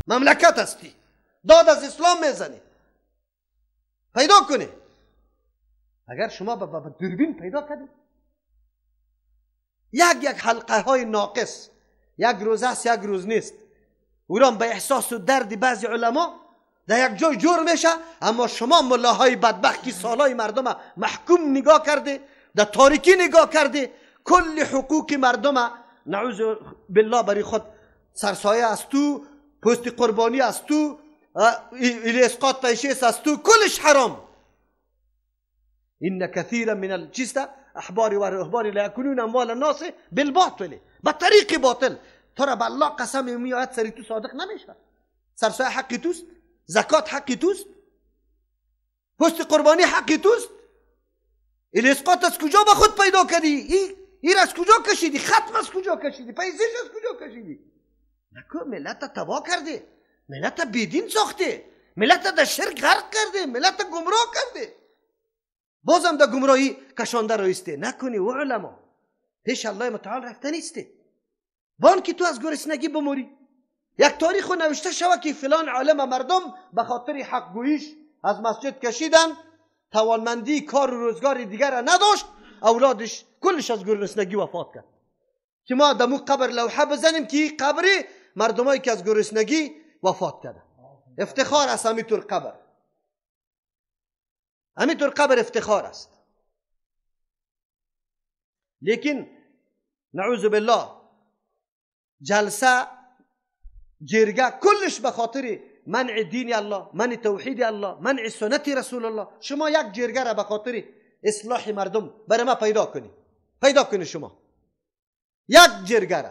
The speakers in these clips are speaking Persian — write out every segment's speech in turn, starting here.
مملکت هستی، داد از اسلام میزنی، پیدا کنی. اگر شما با دوربین پیدا کردی یک یک حلقه های ناقص، یک روز است یک روز نیست، اوران به احساس و درد بعضی علما در یک جای جور میشه. اما شما ملاهای بدبخت که سالای مردم محکوم نگاه کرده، در تاریکی نگاه کرده، کل حقوق مردم نعوذ بالله برای خود سرسایه از تو، پست قربانی از تو، اسقاط پیشه از تو، کلش حرام. ان كثيرا من الچیست احبار و رهبان لا یاکلون اموال الناس بالباطل، به طریق باطل. تو را به الله قسم میآید سری تو صادق نمیشه. سرسایه حقی توست، زکات حقی توست، پست قربانی حقی توست. الاسقاط از کجا به خود پیدا کردی؟ این از کجا کشیدی؟ ختم از کجا کشیدی؟ پیزش از کجا کشیدی؟ نکو ملت تباه کرده، ملت بیدین ساخته، ملت در شرک غرق کرده، ملت گمراه کرده، بازم در گمراهی کشانده رایسته. نکنی و علما پیش الله متعال رفته نیسته. بان که تو از گرسنگی بموری، یک تاریخ نوشته شوه که فلان عالم مردم به خاطر حق گوییش از مسجد کشیدن، توانمندی کار و روزگار دیگر را نداشت، اولادش کلش از گرسنگی وفات کرد. که ما دمو قبر لوحه بزنیم که قبری مردمایی که از گرسنگی وفات کرده. افتخار است همینطور قبر، همینطور قبر افتخار است. لیکن نعوذ بالله جلسه جرگه کلش به خاطر منع دین الله، منع توحید الله، منع سنت رسول الله. شما یک جرگه را به خاطر اصلاح مردم برای ما پیدا کنی، پیدا کنی شما یک جرگه را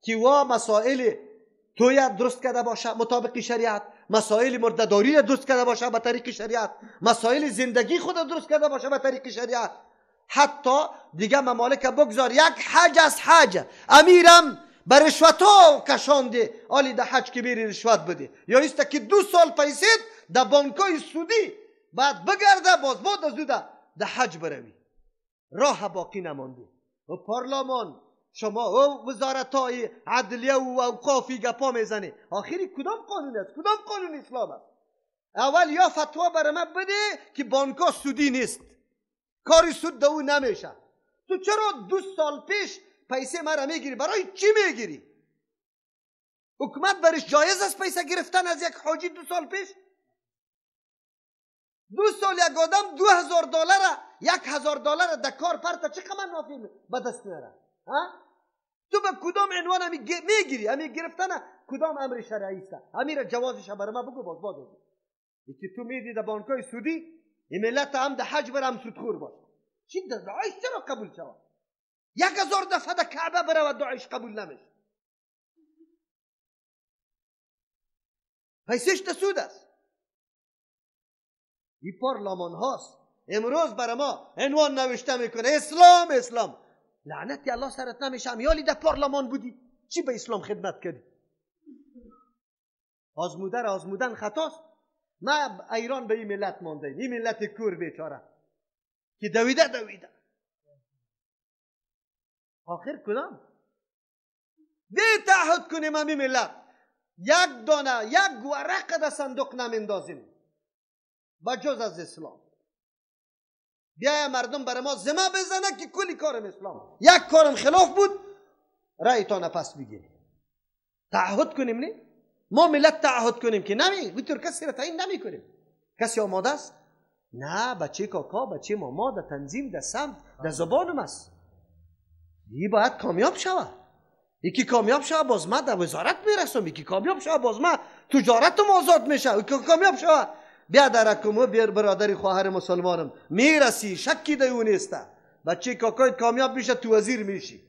که وا مسائل توی درست کرده باشه مطابق شریعت، مسائل مردداری را درست کرده باشه به طریق شریعت، مسائل زندگی خود را درست کرده باشه به طریق شریعت. حتی دیگه ممالک بگذار یک حج از حج امیرم به رشوت ها کشانده، آلی ده حج که بیری رشوت بده، یا ایست که 2 سال پیسید در بانکای سودی بعد بگرده باز بعد از ده حج بروی، راه باقی نمانده. و پارلمان شما و وزارت های عدلیه و اوقافی گپا میزنه، آخری کدام قانون است؟ کدام قانون اسلام است؟ اول یا فتوا برای من بده که بانکا سودی نیست، کاری سود ده او نمیشه. تو چرا 2 سال پیش پیسه مرا میگیری؟ برای چی میگیری؟ حکومت برش جایز است پیسه گرفتن از یک حاجی 2 سال پیش؟ 2 سال یک آدم 2000 دلار 1000 دلار در کار پرتا چه قمر نافی به دست میاره؟ تو به کدام عنوان همی میگیری؟ همی گرفتن کدام امر شرعی است؟ همی را جوازش برای ما بگو. باز باز یکی تو میدی در بانکای سودی، این ملت هم در حج بر هم سودخور باشه. چی در دعایش چرا قبول شود؟ 1000 دفعه در کعبه بره و دعایش قبول نمیشه. پیسش در سود است. این پارلمان هاست امروز برای ما عنوان نوشته میکنه اسلام اسلام. لعنتی الله سرت نمیشه، امیالی در پارلمان بودی چی به اسلام خدمت کردی؟ آزموده را آزمودن خطاست. ما ایران به این ملت مانده ایم، این ملت کور بیچاره که دویده دویده آخر کدام دی تعهد کنیم همی ملت یک دانه یک ورقه در صندوق نمیندازیم با جز از اسلام. بیای مردم برای ما زما بزنه که کلی کارم اسلام، یک کارم خلاف بود رأیتان پس بگیری. تعهد کنیم نه؟ ما ملت تعهد کنیم که نمی بطور کسی را تعیین نمی کنیم. کسی آماده است؟ نه، بچه کاکا بچه ماما در تنظیم در سمت در زبانم است. ای باید کامیاب شوه. یکی کامیاب شوه باز ما در وزارت میرسم، یکی کامیاب شوه باز ما تجارتم آزاد میشه، یکی کامیاب شوه بیا درکم بیا برادری خواهر مسلمانم میرسی، شکی در او نیست. بچه کاکایت کامیاب میشه تو وزیر میشی،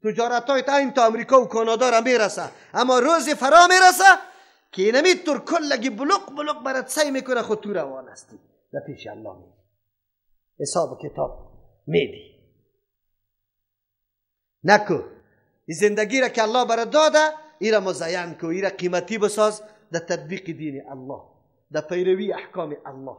تجارتایت این تا امریکا و کانادا را میرسه، اما روز فرا میرسه که نمیتور کلگی بلوق بلوق برات سعی میکنه، خود تو روان هستی در پیش الله میدی، حساب کتاب میدی. نکو این زندگی را که الله برات داده ای را مزین کو، ای را قیمتی بساز در تطبیق دین الله، در پیروی احکام الله.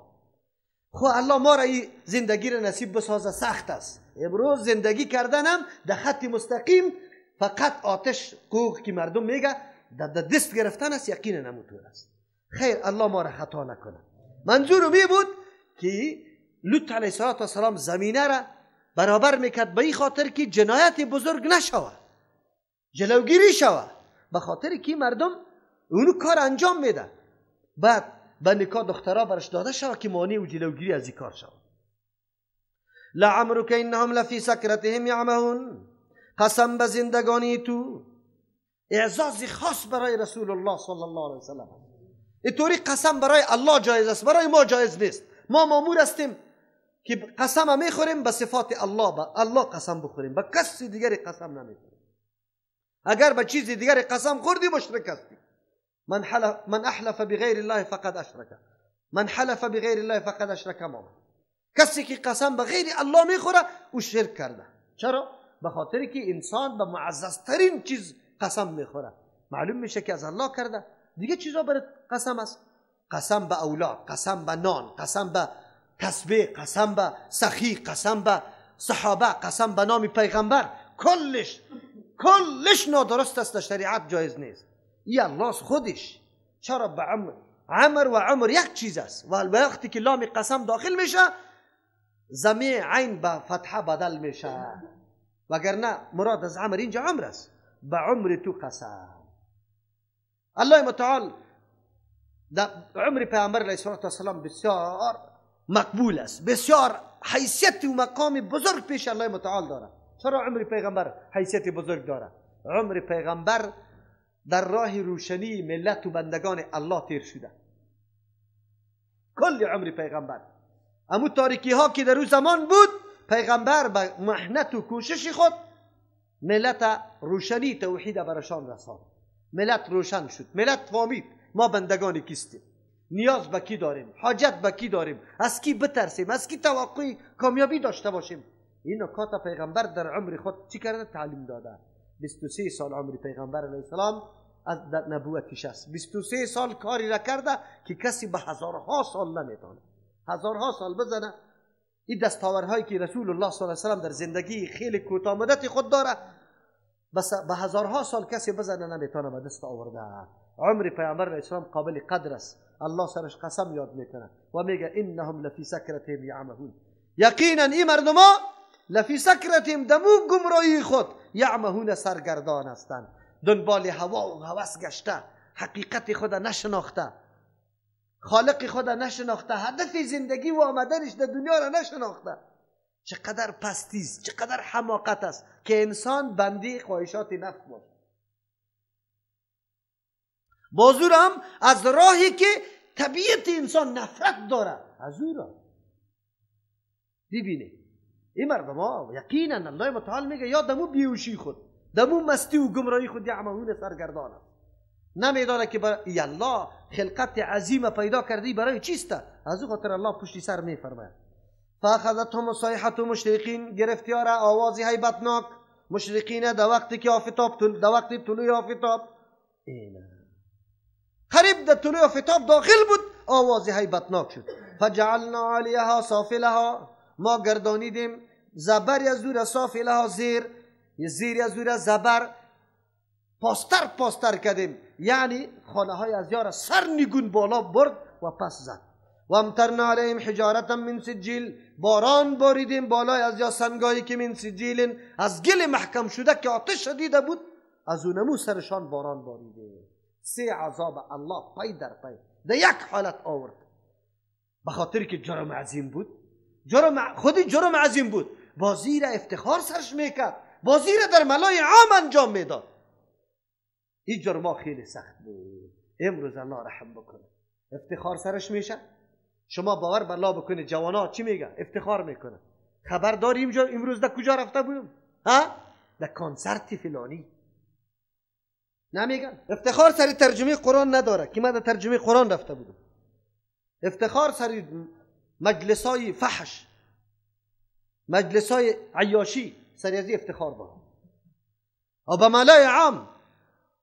خو الله ما را این زندگی را نصیب بسازه. سخت است امروز زندگی کردنم در خط مستقیم، فقط آتش قوق که مردم میگه در دست گرفتن است، یقینا همونطور است. خیر، الله ما را خطا نکنه. منظور می بود که لوط علیه السلام زمینه را برابر میکرد به این خاطر که جنایت بزرگ نشوه، جلوگیری شوه، به خاطر که مردم اونو کار انجام میده، بعد به نکاح دخترها برش داده شوه که مانع و جلوگیری از این کار شوه. لعمرک انهم لفی سکرتهم یعمهون، قسم به زندگانی تو. اعزاز خاص برای رسول الله صلی الله علیه وسلم. اینطوری قسم برای الله جایز است، برای ما جایز نیست. ما مامور هستیم که قسم میخوریم به صفات الله، به الله قسم بخوریم، به کسی دیگری قسم نمیخوریم. اگر به چیز دیگری قسم خوردی مشرک هستی. من احلف بغیر الله فقد اشرک، من حلف بغیر الله فقد اشرک. ما کسی که قسم به غیر الله میخوره او شرک کرده. چرا؟ به خاطر که انسان به معززترین چیز قسم میخوره، معلوم میشه که از الله کرده. دیگه چیزا برای قسم است، قسم به اولاد، قسم به نان، قسم به تسبیح، قسم به سخی، قسم به صحابه، قسم به نام پیغمبر، کلش کلش نادرست است، در شریعت جایز نیست. ای الله خودش. چرا به عمر، عمر و عمر یک چیز است، و وقتی که لام قسم داخل میشه زمین عین به فتحه بدل میشه، وگرنه مراد از عمر اینجا عمر است. به عمر تو قسم. الله متعال در عمر پیامبر علیه السلام بسیار مقبول است، بسیار حیثیت و مقام بزرگ پیش الله متعال داره. چرا عمر پیغمبر حیثیت بزرگ داره؟ عمر پیغمبر در راه روشنی ملت و بندگان الله تیر شده. کل عمر پیغمبر، امو تاریکی ها که در او زمان بود، پیغمبر به محنت و کوشش خود ملت روشنی توحید برشان رساند. ملت روشن شد، ملت فهمید ما بندگان کیستیم، نیاز به کی داریم، حاجت به کی داریم، از کی بترسیم، از کی توقعی کامیابی داشته باشیم. این نکات پیغمبر در عمر خود چی کرده؟ تعلیم داده. 23 سال عمر پیغمبر علیه السلام از نبوتش است. 23 سال کاری را کرده که کسی به هزارها سال نمیتونه، هزارها سال بزنه. این دستاورهایی که رسول الله صلی الله علیه و سلم در زندگی خیلی کوتاه مدت خود داره، بس به هزارها سال کسی بزنه نمیتونه به دست آورده. عمر پیامبر علیه السلام قابل قدر است. الله سرش قسم یاد میکنه و میگه انهم لفی سکرتهم یعمهون، یقینا این مردما لفی سکرتهم، دمو گمراهی خود، یعمهون سرگردان هستند، دنبال هوا و هوس گشته، حقیقت خود نشناخته، خالق خود نشناخته، هدف زندگی و آمدنش در دنیا را نشناخته. چقدر پستی است، چقدر حماقت است که انسان بندی خواهشات نفس باشه. بازور هم از راهی که طبیعت انسان نفرت داره از او را ببینه. این مردم ها یقینا الله متعال میگه یا دمو بیهوشی خود، دمو مستی و گمراهی خود، یعمهون سرگردان است. نمیدانه که برای الله خلقت عظیم پیدا کردی برای چیست. از او خاطر الله پشتی سر میفرماید فاخذتهم الصیحة مشرقین، گرفتیار آوازی هیبتناک مشرقین در وقتی که آفتاب، در وقتی طلوع آفتاب، اینه قریب در طلوع آفتاب داخل بود، آواز هیبتناک شد. فجعلنا علیها سافلها، ما گردانیدیم زبر از او را سافلها، زیر زیر از او را زبر پاستر پاستر کردیم، یعنی خانه های از یار سر نگون بالا برد و پس زد. و امطرنا علیهم حجارة من سجیل، باران باریدیم بالای از یا سنگایی که من سجیل، از گل محکم شده که آتش شدیده بود، از اونمو سرشان باران باریدیم. سه عذاب الله پی در پی در یک حالت آورد، به خاطر که جرم عظیم بود، جرم خودی جرم عظیم بود، بازی را افتخار سرش میکرد، بازی را در ملای عام انجام میداد. این جرما خیلی سخت بود. امروز الله رحم بکنه، افتخار سرش میشه. شما باور بر الله بکنید جوانا چی میگه؟ افتخار میکنه. خبر داریم امروز در کجا رفته بودم؟ ها؟ در کنسرت فلانی. نمیگن. افتخار سر ترجمه قرآن نداره که من در ترجمه قرآن رفته بودم. افتخار سر مجلسای فحش، مجلسای عیاشی، سر از افتخار داره. و به ملای عام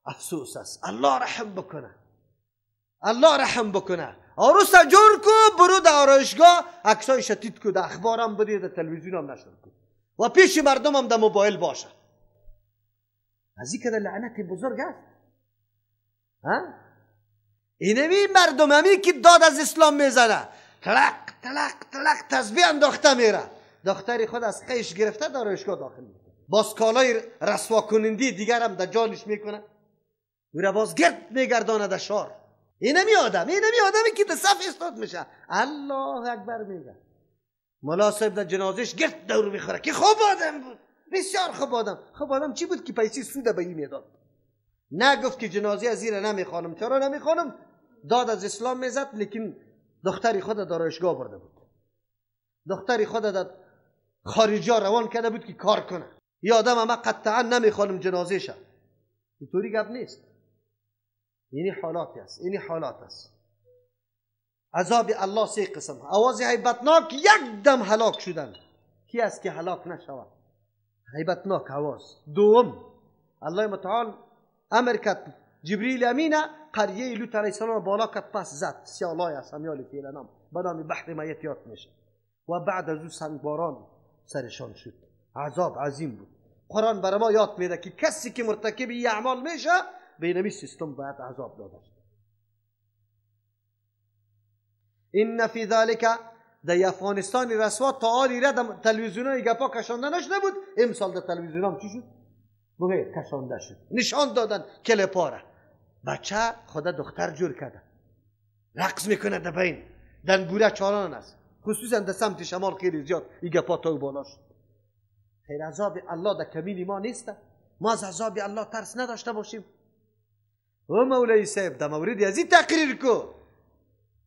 افسوس است. الله رحم بکنه، الله رحم بکنه. عروس جور کو، برو در آرایشگاه عکسای شتید کو، در اخبارم بدی، در تلویزیون هم نشر کو و پیش مردم هم در موبایل باشه. از این که لعنت بزرگ است. ها؟ اینمی مردم همی که داد از اسلام میزنه، تلق تلق تلق تسبیح انداخته میره، دختری خود از قیش گرفته در آرایشگاه داخل میکنه، باز کالای رسوا کنندی دیگر هم در جانش میکنه، او را باز گرد میگردانه در شار. اینمی آدم، اینمی آدمی که در صف استاد میشه الله اکبر میگه، ملا صاحب در جنازش گرد دور میخوره که خوب آدم بود، بسیار خوب آدم. خوب آدم چی بود که پیسې سود به این میداد؟ نگفت که جنازه از زیر نمیخوانم. چرا نمیخوانم؟ داد از اسلام میزد، لیکن دختری خود در آرایشگاه برده بود، دختری خود در خارجی روان کرده بود که کار کنه. یه آدم اما قطعا نمیخوانم جنازه شه. اینطوری گپ نیست. اینی حالات است، اینی حالات است. عذاب الله سه قسم. آواز هیبتناک یک دم هلاک شدن. کی است که هلاک نشود؟ هیبتناک آواز. دوم، الله متعال امر کرد جبریل امینه قریه لوط علیه السلام بالا کرد، پس زد سیالای است همیال فعلا نام به نام بحر میت یاد میشه و بعد از او سنگباران سرشان شد. عذاب عظیم بود. قرآن برای ما یاد میده که کسی که مرتکب این اعمال میشه به اینمی سیستم باید عذاب داده شد. ان فی ذلک، در افغانستان رسوا تا آلی را در تلویزیون های گپا کشانده نشده بود، امسال در تلویزیون هم چی شد؟ بگه کشانده شد. نشان دادن کلپاره بچه خدا دختر جور کرده، رقص میکنه در بین دنبوره چالان است، خصوصا در سمت شمال خیلی زیاد این گپا تا بالا شد. خیر عذاب الله در کمین ما نیست، ما از عذاب الله ترس نداشته باشیم. او مولوی صاحب در مورد از این تقریر کو،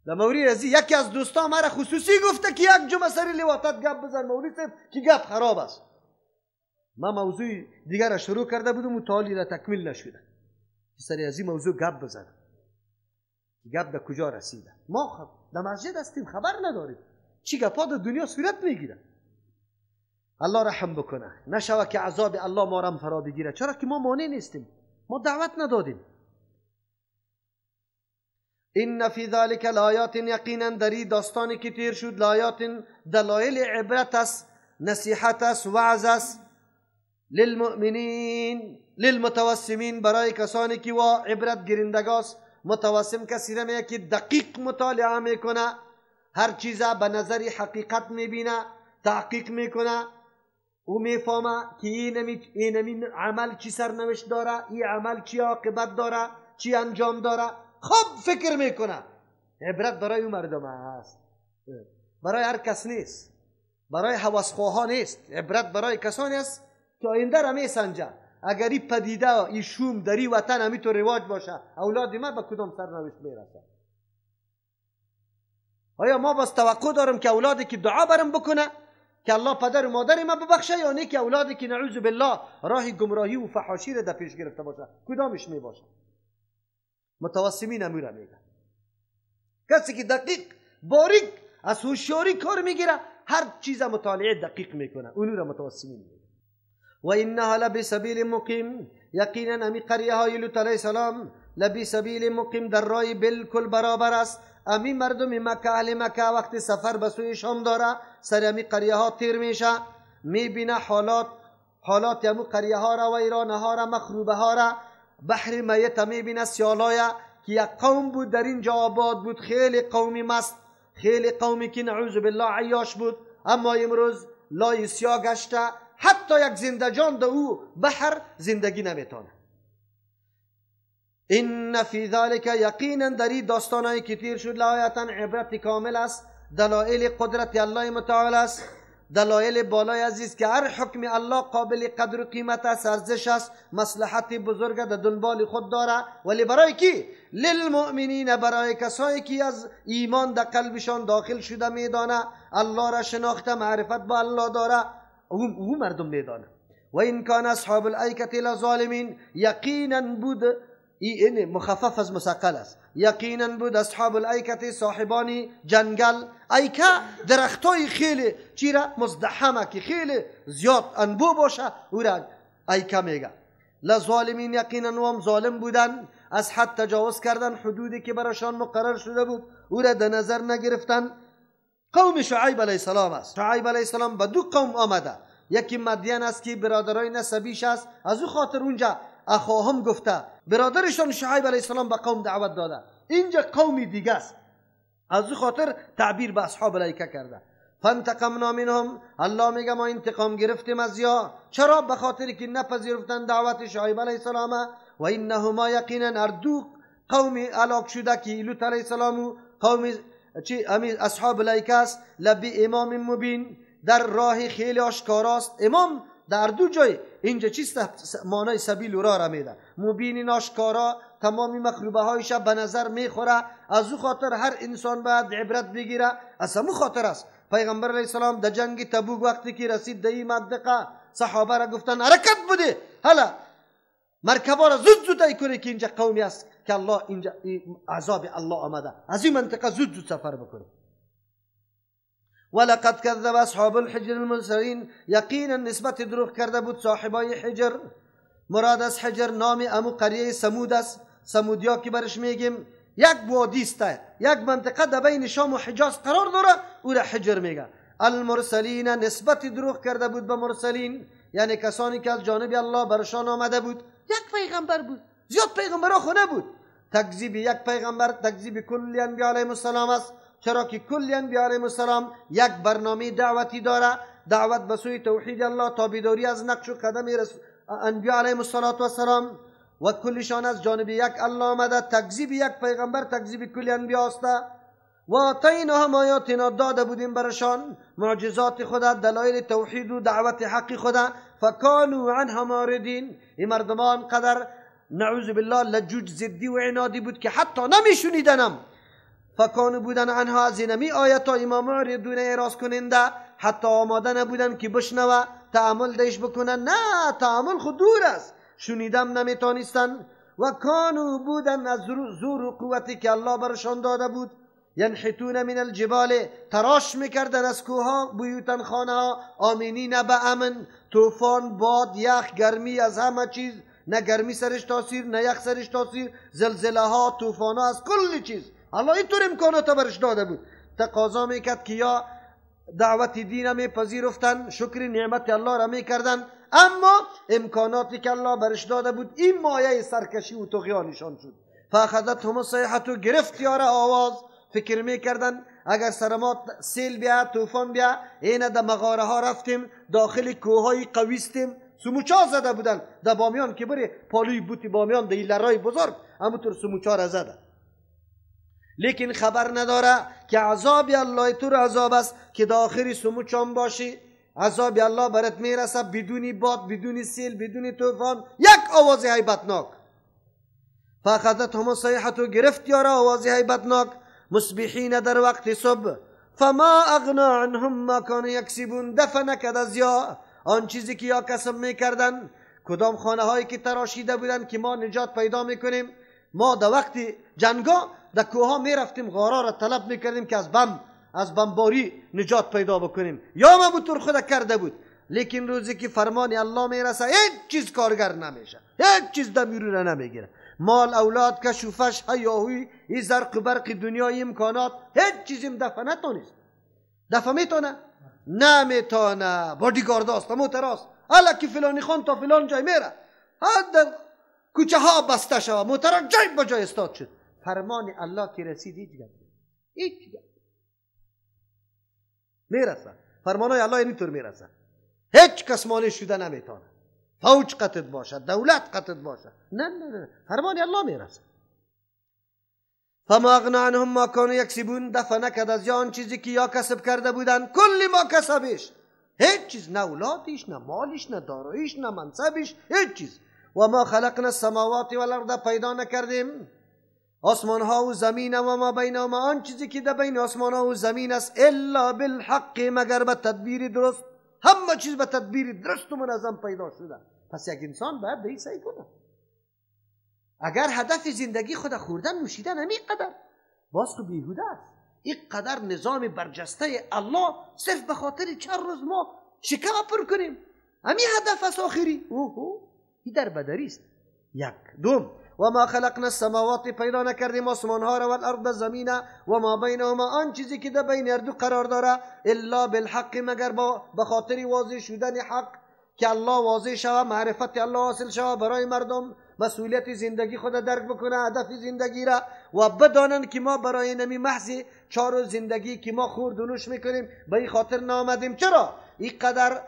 در مورد از یکی از دوستان مرا خصوصی گفته که یک جمعه سر لواطت گپ بزن مولوی صاحب که گپ خراب است. ما موضوع دیگر را شروع کرده بودم و تا را تکمیل نشده که سر از این موضوع گپ بزنم. گپ در کجا رسیده؟ ما خب در مسجد هستیم، خبر نداریم چی گپا در دنیا صورت میگیره. الله رحم بکنه، نشوه که عذاب الله ما را فرا بگیره، چرا که ما مانع نیستیم، ما دعوت ندادیم. ان فی ذلک لآیات، یقینا در این داستانی که تیر شد لآیات دلایل عبرت است، نصیحت است، وعظ است، للمؤمنین للمتوسمین، برای کسانی که وا عبرت گیرندگاست. متوسم کسی را که دقیق مطالعه میکنه، هر چیز به نظر حقیقت میبینه، تحقیق میکنه، او میفهمه که این عمل چی سرنوشت داره، این عمل چی عاقبت داره، چی انجام داره، خوب فکر میکنه. عبرت برای او مردم هست، برای هر کس نیست، برای هوسخواها نیست. عبرت برای کسانی است که آینده را میسنجه. اگر این پدیده این شوم در این وطن همیتو رواج باشه، اولاد ما به کدام سرنوشت میرسه؟ آیا ما باز توقع دارم که اولادی که دعا برم بکنه که الله پدر و مادر ما ببخشه، یا نه که اولادی که نعوذ بالله راه گمراهی و فحاشی را در پیش گرفته باشه؟ کدامش می باشه؟ متوسمین امیر میگه کسی که دقیق باریک از هوشیاری کار میگیره، هر چیز مطالعه دقیق میکنه، اونو را متوسمین میگه. و انها لبسبیل مقیم، یقینا امی قریه های لوط علیه السلام لبسبیل مقیم، در راه بالکل برابر است. امی مردم مکه، اهل مکه وقت سفر به سوی شام داره، سر امی قریه ها تیر میشه، میبینه حالات امو قریه ها را، ویرانه ها را، مخروبه ها را، بحر میت میبینه، سیالای که یک قوم بود در اینجا آباد بود، خیلی قومی مست، خیلی قومی که نعوذ بالله عیاش بود، اما امروز لای سیاه گشته، حتی یک زنده جان در او بحر زندگی نمیتونه. ان فی ذلک، یقینا در این داستانهایی که تیر شد لآیتا عبرت کامل است، دلایل قدرت الله متعال است، دلایل بالای عزیز که هر حکم الله قابل قدر و قیمت است، ارزش است، مصلحت بزرگ در دنبال خود داره. ولی برای کی؟ للمؤمنین، برای کسایی که از ایمان در قلبشان داخل شده، میدانه الله را شناخته، معرفت با الله داره، او مردم میدانه. و این کان اصحاب الایکة لظالمین، یقینا بود، این مخفف از مثقل است، یقینا بود اصحاب الایکة صاحبان جنگل. ایکه درختای خیلی چیره مزدحمه که خیلی زیاد انبو باشه، او را ایکه میگه. لظالمین، یقینا هم ظالم بودن، از حد تجاوز کردن، حدودی که براشان مقرر شده بود او را در نظر نگرفتن. قوم شعیب علیه السلام است. شعیب علیه السلام به دو قوم آمده، یکی مدین است که برادرای نسبیش است، از او خاطر اونجا اخاهم گفته. برادرشان شعیب علیه السلام به قوم دعوت داده. اینجا قومی دیگه است، از او خاطر تعبیر به اصحاب الایکه کرده. فانتقمنا منهم، الله میگه ما انتقام گرفتیم از یا. چرا؟ به خاطر که نپذیرفتن دعوت شعیب علیه السلام. و انهما یقینا هر دو قوم هلاک شده که لوط علیه السلام و قوم چی اصحاب الایکه است، لبی امام مبین، در راه خیلی آشکاراست. امام در دو جای اینجا چیست؟ معنای سبیل و راه را میده. مبین آشکارا، تمامی مخروبه هایش به نظر میخوره. از او خاطر هر انسان باید عبرت بگیره. از همو خاطر است پیغمبر علیه السلام در جنگ تبوک وقتی که رسید در این منطقه، صحابه را گفتن حرکت بده، حالا مرکبا را زود زود ای کنه که اینجا قومی است که الله اینجا عذاب الله آمده، از این منطقه زود زود سفر بکنه. ولقد کذب اصحاب الحجر المرسلین، یقینا نسبت دروغ کرده بود صاحبای حجر. مراد از حجر نام امو قریه سمود است. سمودیا که برش میگیم یک وادی است، یک منطقه در بین شام و حجاز قرار داره، او را حجر میگه. المرسلین نسبت دروغ کرده بود به مرسلین، یعنی کسانی که از جانب الله برشان آمده بود. یک پیغمبر بود، زیاد پیغمبرها خو نبود. تکذیب یک پیغمبر تکذیب کل انبیا علیهم السلام است، چرا که کل انبیا علیهم السلام یک برنامه دعوتی داره، دعوت به سوی توحید الله، تابعداری از نقش و قدم انبیا علیهم السلام و کلشان از جانب یک الله آمده. تکذیب یک پیغمبر تکذیب کل انبیا است. و آتیناهم آیاتنا، داده بودیم برشان معجزات خدا، دلایل توحید و دعوت حق خدا. فکانوا عنها معرضین، این مردمان قدر نعوذ بالله لجوج زدی و عنادی بود که حتی نمیشنیدنم. فکانوا بودن عنها از اینمی آیات ایما معرضون، اعراض کننده، حتی آماده نبودن که بشنوه تأمل دیش بکنن. نه، تأمل خود دور است، شنیدم نمیتانستن. و کانوا بودن از زور و قوتی که الله برشان داده بود، ینحتون من الجبال، تراش میکردن از کوها، بیوتن خانه ها، آمینین به امن. طوفان، باد، یخ، گرمی، از همه چیز، نه گرمی سرش تاثیر، نه یخ سرش تاثیر، زلزله ها، طوفان ها، از کل چیز الله اینطور امکانات برش داده بود. تقاضا میکرد که یا دعوت دین میپذیرفتن، شکر نعمت الله را میکردن، اما امکاناتی که الله برش داده بود این مایه سرکشی و طغیانشان شد. فاخذتهم الصیحة، گرفت یاره آواز. فکر میکردن اگر سرما سیل بیا، طوفان بیا، اینه در مغاره ها رفتیم، داخل کوههای قویستیم، سموچا زده بودن در بامیان که بره پالوی بوتی بامیان در لرای بزرگ همونطور سموچا را زده. لیکن خبر نداره که عذاب الله طور عذاب است که داخل سموچان باشی، عذاب الله برات میرسه بدون باد، بدون سیل، بدون طوفان، یک آواز هیبتناک. فاخذتهم الصیحة، گرفت یاره آواز هیبتناک، مصبحین در وقت صبح. فما اغنا عنهم ما كانوا یکسبون، دفع نکرد از یا آن چیزی که یا کسب میکردن. کدام خانه هایی که تراشیده بودن که ما نجات پیدا میکنیم، ما در وقت جنگا در کوه ها میرفتیم، غارا را طلب میکردیم که از بمباری نجات پیدا بکنیم، یا ما بطور خود کرده بود. لیکن روزی که فرمان الله میرسه هیچ چیز کارگر نمیشه، هیچ چیز دمیرو را نمیگیره. مال، اولاد، کشوفش، هیاهوی، این زرق و برق دنیای امکانات، هیچ چیزیم دفع نتونست. دفع میتونه؟ نمیتونه. بادیگارد است، موتر است، حالا که فلانی خان تا فلان جای میره، در کوچه ها بسته شوه، موتر جای با جای استاد شد. فرمان الله که رسید هیچ گپ، هیچ گپ میرسه. فرمان های الله اینطور میرسه، هیچ کس مانع شده نمیتونه. فوج قطعت باشد، دولت قطعت باشد، نه نه نه، فرمان الله میرسه. فما اغنا عنهم ما كانوا یکسبون، دفع نکرد از آن چیزی که یا کسب کرده بودن. کل ما کسبش، هیچ چیز، نه اولادش، نه مالش، نه داراییش، نه منصبش، هیچ چیز. و ما خلقنا السماوات والارض، پیدا نکردیم آسمان ها و زمین و ما بینهما، آن چیزی که در بین آسمان ها و زمین است، الا بالحق، مگر به تدبیر درست. همه چیز به تدبیر درست و منظم پیدا شده. پس یک انسان باید به این سعی کنه. اگر هدف زندگی خود خوردن نوشیدن همین قدر، باز خو بیهوده است. این قدر نظام برجسته الله صرف به خاطر چند روز ما شکم پر کنیم، همین هدف است آخری. اوه، این در بدری است. یک دوم، و ما خلقنا السماوات، پیدا نکردیم آسمان ها را، والارض زمین، و ما بینهما، آن چیزی که در بین هر دو قرار داره، الا بالحق، مگر به خاطر واضح شدن حق، که الله واضح شوه، معرفت الله حاصل شوه برای مردم، مسئولیت زندگی خود درک بکنه، هدف زندگی را، و بدانن که ما برای نمی محض چار زندگی که ما خورد و نوش میکنیم به این خاطر نامدیم. چرا؟ اینقدر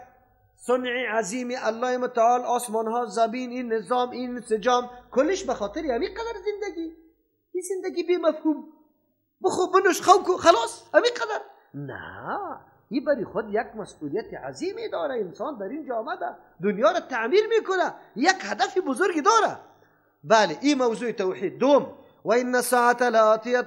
صنع عظیم الله متعال، آسمان ها، زمین، این نظام، این انسجام، کلش به خاطر همین قدر زندگی. این زندگی بی مفهوم، بخو بنوش خو خلاص همین قدر. نه، این برای خود یک مسئولیت عظیمی داره. انسان در اینجا آمده دنیا را تعمیر میکنه، یک هدف بزرگی داره. بله، این موضوع توحید. دوم، و این الساعة لآتیة،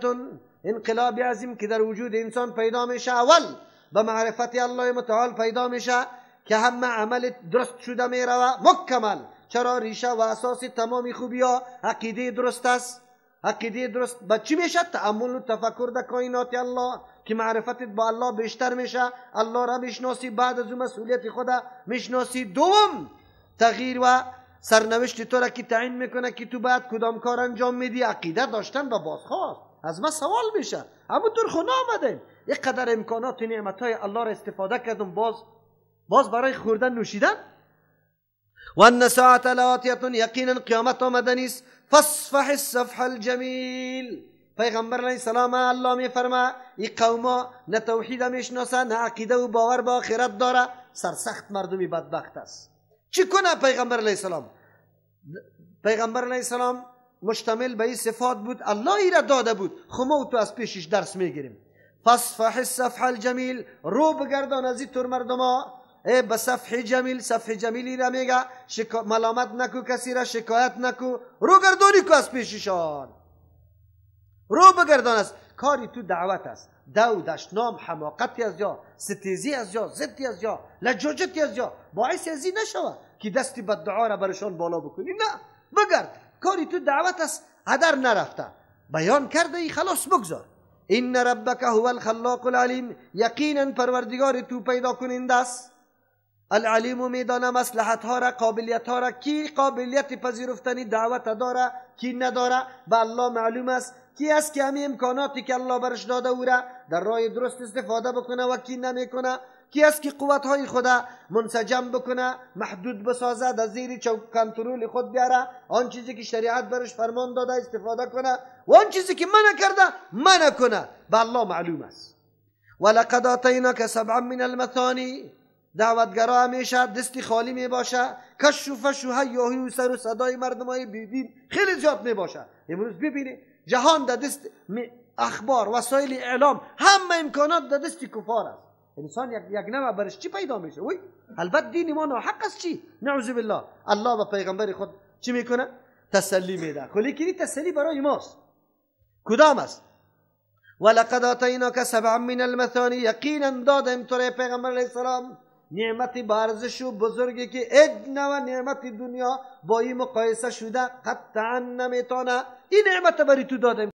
انقلاب عظیم که در وجود انسان پیدا میشه، اول به معرفت الله متعال پیدا میشه که همه عمل درست شده میروه مکمل. چرا؟ ریشه و اساس تمام خوبی ها عقیده درست است. عقیده درست با چی میشه؟ تأمل و تفکر در کائنات الله که معرفتت با الله بیشتر میشه، الله را میشناسی، بعد از اون مسئولیت خود میشناسی. دوم، تغییر و سرنوشت تو را که تعیین میکنه که تو بعد کدام کار انجام میدی. عقیده داشتن و بازخواست از ما سوال میشه. همونطور خونه آمدیم، یک قدر امکانات و نعمتهای الله را استفاده کردم، باز برای خوردن نوشیدن. و ان الساعة لآتیة، یقینا قیامت آمدنی است. فاصفح الصفح الجمیل. پیغمبر علیه السلام الله میفرما این قوما نه توحید میشناسه، نه عقیده و باور به آخرت داره، سرسخت مردمی بدبخت است. چی کنه پیغمبر علیه السلام؟ پیغمبر علیه السلام مشتمل به این صفات بود، الله ای را داده بود، خب ما تو از پیشش درس میگیریم. فاصفح الصفح الجمیل، رو بگردان از این طور مردما به صفح جمیل. صفح جمیلی را میگه ملامت نکو کسی را، شکایت نکو، رو گردانی کو از پیششان، رو بگردان است. کاری تو دعوت است، دو دشنام، حماقتی از یا، ستیزی از یا، ضدی از یا، لجاجتی از یا، باعث ازی نشوه که دستی بد دعا را برشان بالا بکنی. نه، بگرد، کاری تو دعوت است، هدر نرفته، بیان کرده ای، خلاص بگذار. ان ربک هو الخلاق العلیم، یقینا پروردگار تو پیدا کننده است. العلیم میدانه مصلحت ها را، قابلیت ها را، کی قابلیت پذیرفتن دعوت داره کی نداره، به الله معلوم است. کی است که همین امکاناتی که الله برش داده او را در راه درست استفاده بکنه و کی نمیکنه. کی است که قوت های خود منسجم بکنه، محدود بسازه، در زیر کنترل خود بیاره، آن چیزی که شریعت برش فرمان داده استفاده کنه و آن چیزی که منع کرده منع کنه، به الله معلوم است. ولقد آتیناک سبعا من المثانی، دعوتگرا همیشه دستی خالی می باشه، کش و فش و هیاهی و سر و صدای مردمای بیدین خیلی زیاد می باشه. امروز ببینید جهان در دست اخبار، وسایل اعلام، همه امکانات در دست کفار است. انسان یک نوع برش چی پیدا میشه؟ وی البته دین ما ناحق است چی؟ نعوذ بالله. الله و پیغمبر خود چی میکنه؟ تسلی میده. خلی که تسلی برای ماست. کدام است؟ ولقد آتیناک سبعا من المثانی، یقینا دادم تو پیغمبر علیه السلام نعمت بارزش و بزرگی که ادنا و نعمت دنیا با این مقایسه شده قطعا نمیتونه. این نعمت بری تو دادم.